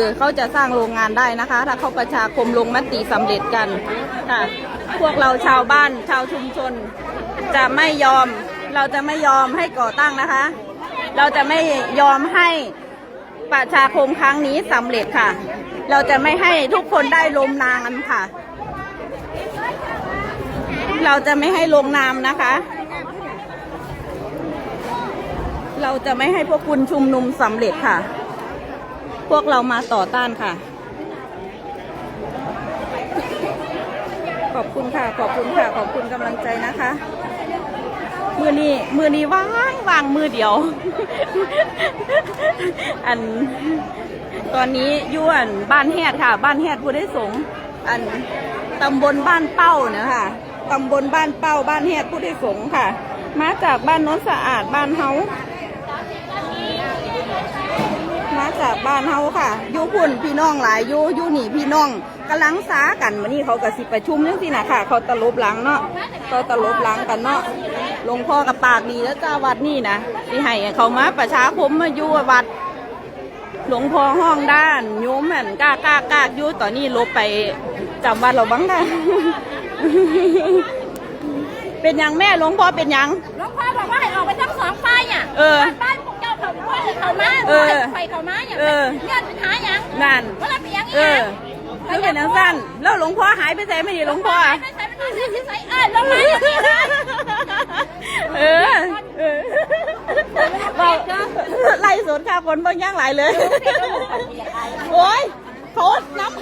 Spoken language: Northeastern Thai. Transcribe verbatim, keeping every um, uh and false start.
คือเขาจะสร้างโรงงานได้นะคะ ถ้าเขาประชาคมลงมติสำเร็จกันค่ะ พวกเราชาวบ้านชาวชุมชนจะไม่ยอม เราจะไม่ยอมให้ก่อตั้งนะคะ เราจะไม่ยอมให้ประชาคมครั้งนี้สำเร็จค่ะ เราจะไม่ให้ทุกคนได้ลงนามค่ะ เราจะไม่ให้ลงนามนะคะ เราจะไม่ให้พวกคุณชุมนุมสำเร็จค่ะ พวกเรามาต่อต้านค่ะ ขอบคุณค่ะ ขอบคุณค่ะ ขอบคุณกำลังใจนะคะ มือนี้มือนี้ว่างว่างมือเดียว อัน ตอนนี้อยู่อันบ้านแฮดค่ะ บ้านแฮดผู้ได้สงฆ์อันตำบลบ้านเป้านะคะ ตำบลบ้านเป้า บ้านแฮดผู้ได้สงฆ์ค่ะ มาจากบ้านโน้นสะอาดบ้านเฮา มาจากบ้านเฮาค่ะอยู่พุ่นพี่น้องหลายอยู่อยู่นี่พี่น้องกำลังซากันมื้อนี้เขาก็สิประชุมจังซี่นะค่ะ เขาตลบหลังเนาะ เขาตลบหลังกันเนาะ หลวงพ่อกับปากดีแล้วจ้าวัดนี่นะ สิให้เขามาประชาคมมาอยู่วัด หลวงพ่อห้องด้านโยมหันกล้ากล้ากล้ากอยู่ตอนนี้หลบไปจำวัดเราบ้างค่ะ เป็นหยังแม่หลวงพ่อเป็นหยัง หลวงพ่อบอกว่าให้ออกไปทั้งสองฝ่ายอ่ะ เออ บ้านพวกเจ้าเขาบ้านเขามา เออ ไฟเขามาอย่าง เออ เนี่ยปัญหาอย่าง นั่น ว่าเราเปียง เอ อีห อ ยัง คือเป็นจังซั่นแล้วหลวงพ่อหายไปไสไม่ดีหลวงพ่อ ไม่ใช่ไม่ใช่ไม่ใช่เออลงมาอย่างนี้นะ เออ เออเว้าไล่สดค่ะคนเบิ่งย่างหลายเลย โอ้ยเขาน้ำ